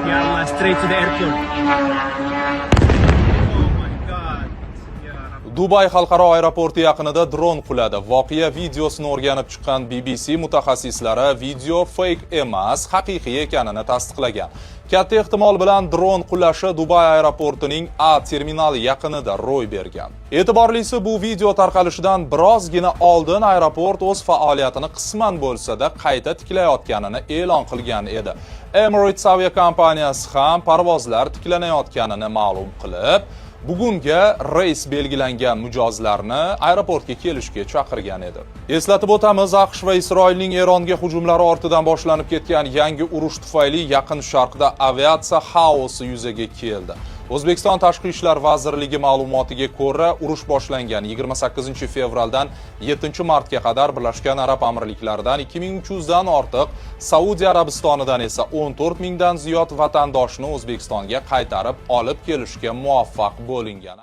Yalla, straight to the airport. Oh my God. Ya Rab. Dubay xalqaro aeroporti yaqinida dron quladi. Voqea videosini o'rganib chiqqan BBC mutaxassislari video fake emas, haqiqiy ekanini tasdiqlagan. Katta ehtimol bilan dron qulashi Dubay aeroportining A terminali yaqinida ro'y bergan. E'tiborlisi, bu video tarqalishidan birozgina oldin aeroport o'z faoliyatini qisman bo'lsa-da qayta tiklayotganini e'lon qilgan edi. Emirates aviakompaniyasi ham parvozlar tiklanayotganini ma'lum qilib, bugunga reys belgilangan mijozlarni aeroportga kelishga chaqirgan edi. Eslatib o'tamiz, AQSh va Isroilning Eronga hujumlari ortidan boshlanib ketgan yangi urush tufayli Yaqin Sharqda aviatsiya xaosi yuzaga keldi. O'zbekiston Tashqi ishlar vazirligi ma'lumotiga ko'ra, urush boshlangan 28 fevraldan 7 martga qadar Birlashgan Arab Amirliklaridan 2300 dan ortiq, Saudiya Arabistonidan esa 14 mingdan ziyod vatandoshni O'zbekistonga qaytarib olib kelishga muvaffaq bo'lingan.